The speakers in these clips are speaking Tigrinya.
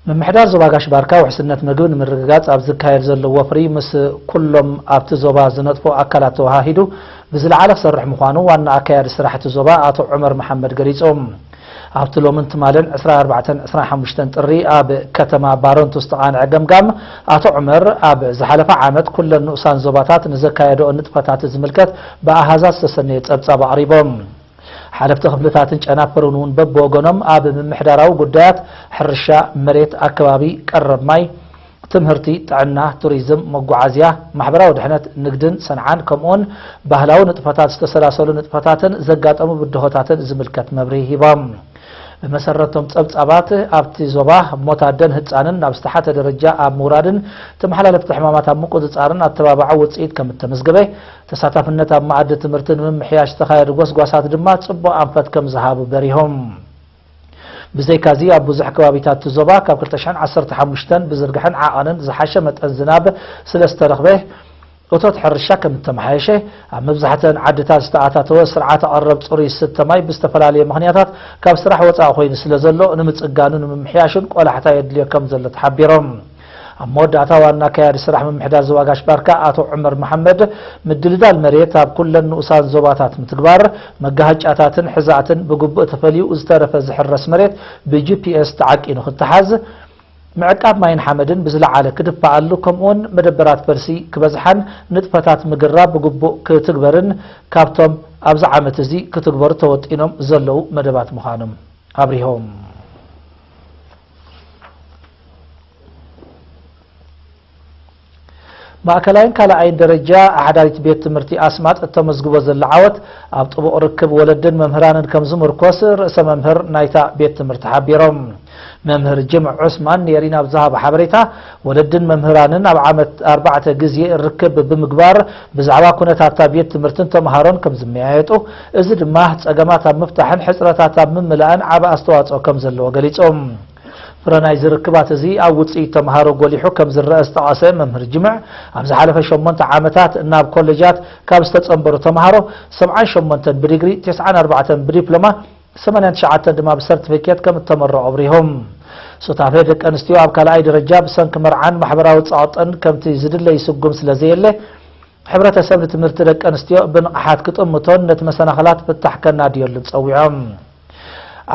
ምምሕዳር ዞባ ጋሽ ባርካ ውሕስነት ምግቢ ንምርግጋጽ ኣብ ዝካየድ ዘሎ ወፍሪ ምስ ኩሎም ኣብቲ ዞባ ዝነጥፉ ኣካላት ተወሃሂዱ ብዝለዓለ ክሰርሕ ምዃኑ ዋና ኣካያዲ ስራሕቲ ዞባ ኣቶ ዑመር መሓመድ ገሊጹ። ኣብቲ ሎምን ትማልን ዕስራን ኣርባዕተን ዕስራን ሓሙሽተን ጥሪ ኣብ ከተማ ባረንቱ ዝተቓንዐ ገምጋም ኣቶ ዑመር ኣብ ዝሓለፈ ዓመት ኩለን ንኡሳን ዞባታት ንዘካየደኦ ንጥፈታት ዝምልከት ብኣሃዛት ዝተሰነየ ጸብጻብ ኣቕሪቦም። ሓለፍቲ ክፍልታትን ጨናፍርን እውን በብወገኖም ኣብ ምምሕዳራዊ ጉዳያት ሕርሻ፣ መሬት፣ ኣከባቢ፣ ቀረብ ማይ፣ ትምህርቲ፣ ጥዕና፣ ቱሪዝም፣ መጓዓዝያ፣ ማሕበራዊ ድሕነት፣ ንግድን ሰንዓን ከምኡውን ባህላዊ ንጥፈታት ዝተሰላሰሉ ንጥፈታትን ዘጋጠሙ ብድሆታትን ዝምልከት መብርሂ ሂቦም። ብመሰረቶም ጸብጻባት ኣብቲ ዞባ ሞት ኣደን ህጻንን ናብ ዝተሓተ ደረጃ ኣብ ምውራድን ተመሓላለፍቲ ሕማማት ኣብ ምቁጽጻርን ኣተባባዓዊ ውጽኢት ከም እተመዝገበ ተሳታፍነት ኣብ መኣዲ ትምህርቲ ንምምሕያሽ ዝተኻየዱ ጎስጓሳት ድማ ጽቡቕ ኣንፈት ከም ዝሃቡ በሪሆም። ብዘይካዚ ኣብ ብዙሕ ከባቢታት እቲ ዞባ ካብ ክልተ ሽሕን ዓሰርተ ሓሙሽተን ብዝርግሐን ዓቐንን ዝሓሸ መጠን ዝናብ ስለ ዝተረኽበ እቶት ሕርሻ ከም እተመሓየሸ፣ ኣብ መብዛሕትአን ዓድታት ዝተኣታተወ ስርዓተ ቀረብ ጽሩይ ዝስተ ማይ ብዝተፈላለየ ምኽንያታት ካብ ስራሕ ወጻኢ ኮይኑ ስለ ዘሎ ንምጽጋኑ ንምምሕያሹን ቆላሕታ የድልዮ ከም ዘሎ ተሓቢሮም። ኣብ መወዳእታ ዋና ኣካያዲ ስራሕ ምምሕዳር ዞባ ጋሽ ባርካ ኣቶ ዑመር መሓመድ ምድልዳል መሬት ኣብ ኩለን ንኡሳን ዞባታት ምትግባር፣ መጋሃጫታትን ሕዛእትን ብግቡእ ተፈልዩ ዝተረፈ ዝሕረስ መሬት ብ G P S ተዓቂኑ ክተሓዝ፣ ምዕቃብ ማይን ሓመድን ብዝለዓለ ክድፈኣሉ ከምኡውን መደበራት ፈልሲ ክበዝሓን ንጥፈታት ምግራብ ብግቡእ ክትግበርን ካብቶም ኣብዚ ዓመት እዚ ክትግበሩ ተወጢኖም ዘለዉ መደባት ምዃኖም ኣብሪሆም። ማእከላይን ካልኣይን ደረጃ ኣሕዳሪት ቤት ትምህርቲ ኣስማጥ እተመዝግቦ ዘሎ ዓወት ኣብ ጥቡቕ ርክብ ወለድን መምህራንን ከም ዝምርኮስ ርእሰ መምህር ናይታ ቤት ትምህርቲ ሓቢሮም። መምህር ጅምዕ ዑስማን ንኤሪና ኣብ ዝሃቦ ሓበሬታ፣ ወለድን መምህራንን ኣብ ዓመት ኣርባዕተ ግዜ ርክብ ብምግባር ብዛዕባ ኩነታት እታ ቤት ትምህርትን ተምሃሮን ከም ዝመያየጡ፣ እዚ ድማ ጸገማት ኣብ ምፍታሕን ሕጽረታት ኣብ ምምላእን ዓቢ ኣስተዋጽኦ ከም ዘለዎ ገሊጾም። ፍረ ናይዚ ርክባት እዚ ኣብ ውጽኢት ተምሃሮ ጎሊሑ ከም ዝረአ ዝጠቐሰ መምህር ጅምዕ፣ ኣብ ዝሓለፈ ሸሞንተ ዓመታት ናብ ኮሌጃት ካብ ዝተጸንበሩ ተምሃሮ ሰብዓን ሸሞንተን ብዲግሪ፣ ተስዓን ኣርባዕተን ብዲፕሎማ፣ ሰማንያን ትሽዓተን ድማ ብሰርቲፊኬት ከም እተመረቑ ኣብሪሆም። ሱታፌ ደቂ ኣንስትዮ ኣብ ካልኣይ ደረጃ ብሰንኪ መርዓን ማሕበራዊ ጸቕጥን ከምቲ ዝድለ ይስጉም ስለ ዘየለ፣ ሕብረተሰብ ንትምህርቲ ደቂ ኣንስትዮ ብንቕሓት ክጥምቶን ነቲ መሰናኽላት ፍታሕ ከናድየሉን ጸዊዖም።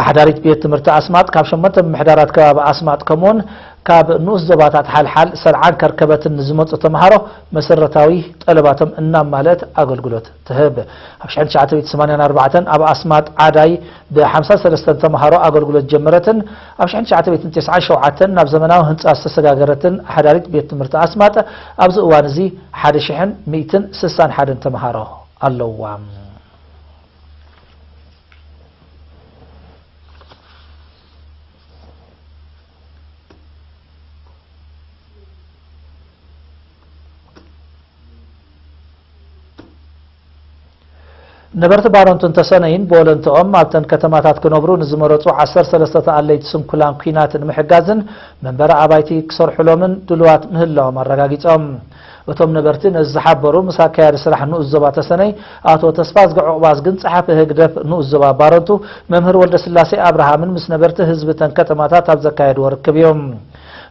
ኣሕዳሪት ቤት ትምህርቲ ኣስማጥ ካብ ሸሞንተ ምምሕዳራት ከባቢ ኣስማጥ ከምኡውን ካብ ንኡስ ዞባታት ሓልሓል፣ ሰልዓን ከርከበትን ንዝመጹ ተምሃሮ መሰረታዊ ጠለባቶም እናማልአት ኣገልግሎት ትህብ። ኣብ ሽሕን ትሽዓተ ሚእትን ሰማንያን ኣርባዕተን ኣብ ኣስማጥ ዓዳይ ብ ሓምሳ ሰለስተን ተምሃሮ ኣገልግሎት ጀመረትን ኣብ ሽሕን ትሽዓተ ሚእትን ተስዓን ሸውዓተን ናብ ዘመናዊ ህንጻ ዝተሰጋገረትን ኣሕዳሪት ቤት ትምህርቲ ኣስማጥ ኣብዚ እዋን እዚ ሓደ ሽሕን ሚእትን ስሳን ሓደን ተምሃሮ ኣለውዋ። ነበርቲ ባረንቱን ተሰነይን ብወለንትኦም ኣብተን ከተማታት ክነብሩ ንዝመረጹ ዓሰርተ ሰለስተ ተኣለይቲ ስንኩላን ኲናት ንምሕጋዝን መንበሪ ኣባይቲ ክሰርሑሎምን ድሉዋት ምህላዎም ኣረጋጊጾም። እቶም ነበርቲ ነዚ ዝሓበሩ ምስ ኣካያዲ ስራሕ ንኡስ ዞባ ተሰነይ ኣቶ ተስፋዝጊ ዑቕባዝግን ጸሓፊ ህግደፍ ንኡስ ዞባ ባረንቱ መምህር ወልደስላሴ ኣብርሃምን ምስ ነበርቲ ህዝቢ እተን ከተማታት ኣብ ዘካየድዎ ርክብ እዮም።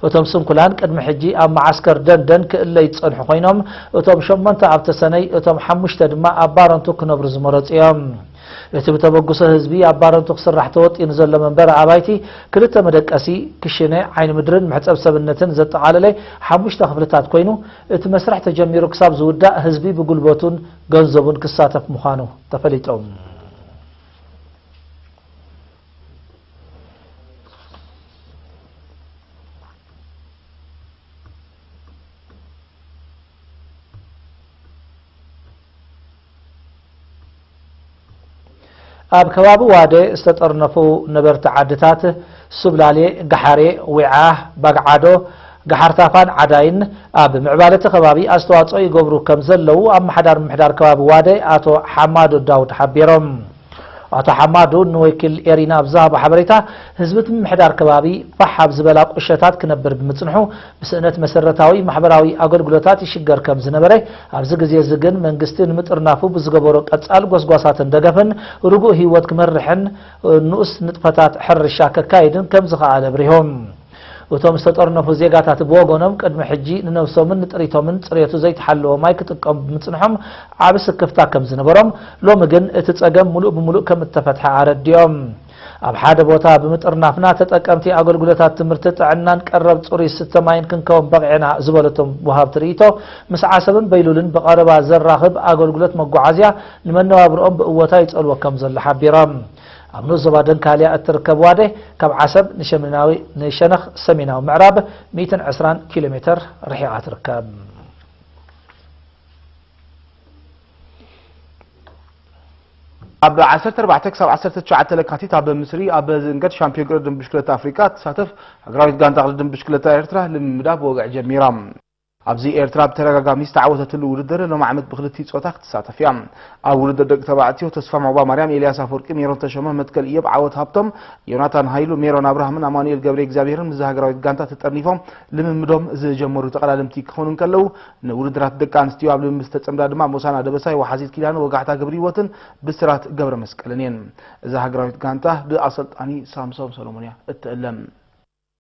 እቶም ስንኩላን ቅድሚ ሕጂ ኣብ መዓስከር ደንደን ክእለዩ ዝጸንሑ ኮይኖም፣ እቶም ሸሞንተ ኣብ ተሰነይ፣ እቶም ሓሙሽተ ድማ ኣብ ባረንቱ ክነብሩ ዝመረጹ እዮም። እቲ ብተበግሶ ህዝቢ ኣብ ባረንቱ ክስራሕ ተወጢኑ ዘሎ መንበሪ ኣባይቲ፣ ክልተ መደቀሲ፣ ክሽነ፣ ዓይኒ ምድርን መሕጸብ ሰብነትን ዘጠቓለለ ሓሙሽተ ክፍልታት ኮይኑ፣ እቲ መስርሕ ተጀሚሩ ክሳብ ዝውዳእ ህዝቢ ብጉልበቱን ገንዘቡን ክሳተፍ ምዃኑ ተፈሊጡ። ኣብ ከባቢ ዋደ ዝተጠርነፉ ነበርቲ ዓድታት ሱብላሌ፣ ገሓሬ፣ ዊዓ፣ ባግዓዶ፣ ገሓርታፋን ዓዳይን ኣብ ምዕባለ እቲ ከባቢ ኣስተዋጽኦ ይገብሩ ከም ዘለዉ ኣመሓዳሪ ምምሕዳር ከባቢ ዋደ ኣቶ ሓማዶ ዳውድ ሓቢሮም። ኣቶ ሓማዱ ንወኪል ኤሪና ኣብ ዝሃቦ ሓበሬታ፣ ህዝቢ እቲ ምምሕዳር ከባቢ ፋሕ ኣብ ዝበላ ቁሸታት ክነብር ብምጽንሑ፣ ብስእነት መሰረታዊ ማሕበራዊ ኣገልግሎታት ይሽገር ከም ዝነበረ፣ ኣብዚ ግዜ እዚ ግን መንግስቲ ንምጥርናፉ ብዝገበሮ ቀጻል ጎስጓሳትን ደገፍን ርጉእ ህይወት ክመርሕን ንኡስ ንጥፈታት ሕርሻ ከካይድን ከም ዝኸኣለ ኣብሪሆም። እቶም ዝተጠርነፉ ዜጋታት ብወገኖም ቅድሚ ሕጂ ንነብሶምን ንጥሪቶምን ጽሬቱ ዘይተሓለወ ማይ ክጥቀሙ ብምጽንሖም ዓቢ ስክፍታ ከም ዝነበሮም፣ ሎሚ ግን እቲ ጸገም ምሉእ ብምሉእ ከም እተፈትሐ ኣረዲኦም። ኣብ ሓደ ቦታ ብምጥርናፍና ተጠቀምቲ ኣገልግሎታት ትምህርቲ፣ ጥዕናን ቀረብ ጽሩይ ዝስተ ማይን ክንከውን በቒዕና ዝበሉ እቶም ወሃብቲ ርእይቶ፣ ምስ ዓሰብን በይሉልን ብቐረባ ዘራኽብ ኣገልግሎት መጓዓዝያ ንመነባብሮኦም ብእወታ ይጸልዎ ከም ዘሎ ሓቢሮም። ኣብ ንኡስ ዞባ ደንካልያ እትርከብ ዋዴ ካብ ዓሰብ ንሸሜናዊ ንሸነኽ ሰሜናዊ ምዕራብ ሚእትን ዕስራን ኪሎ ሜተር ርሒቓ ትርከብ። ኣብ ዓሰርተ ኣርባዕተ ክሳብ ዓሰርተ ትሽዓተ ለካቲት ኣብ ምስሪ ኣብ ዝእንገድ ሻምፒዮን ቅድድም ብሽክለታ ኣፍሪቃ ትሳተፍ ሃገራዊት ጋንታ ቅድድም ብሽክለታ ኤርትራ ልምምዳ ብወግዒ ጀሚራ። ኣብዚ ኤርትራ ብተደጋጋሚ ዝተዓወተትሉ ውድድር ሎም ዓመት ብክልቲኡ ጾታ ክትሳተፍ እያ። ኣብ ውድድር ደቂ ተባዕትዮ ተስፋ ሞባ ማርያም፣ ኤልያስ ኣፈወርቂ፣ ሜሮን ተሾመ፣ መትከል እዮብ፣ ዓወት ሃብቶም፣ ዮናታን ሃይሉ፣ ሜሮን ኣብርሃምን ኣማኑኤል ገብረ እግዚኣብሔርን ምስ ሃገራዊት ጋንታ ተጠርኒፎም ልምምዶም ዝጀመሩ ተቐዳደምቲ ክኾኑ እንከለዉ፣ ንውድድራት ደቂ ኣንስትዮ ኣብ ልምምድ ዝተጸምዳ ድማ ሞሳና ደበሳይ፣ ወሓዚት ኪዳነ ወጋሕታ ገብረህይወትን ብስራት ገብረ መስቀልን እየን። እዛ ሃገራዊት ጋንታ ብኣሰልጣኒ ሳምሶም ሰሎሞን እያ እትእለም።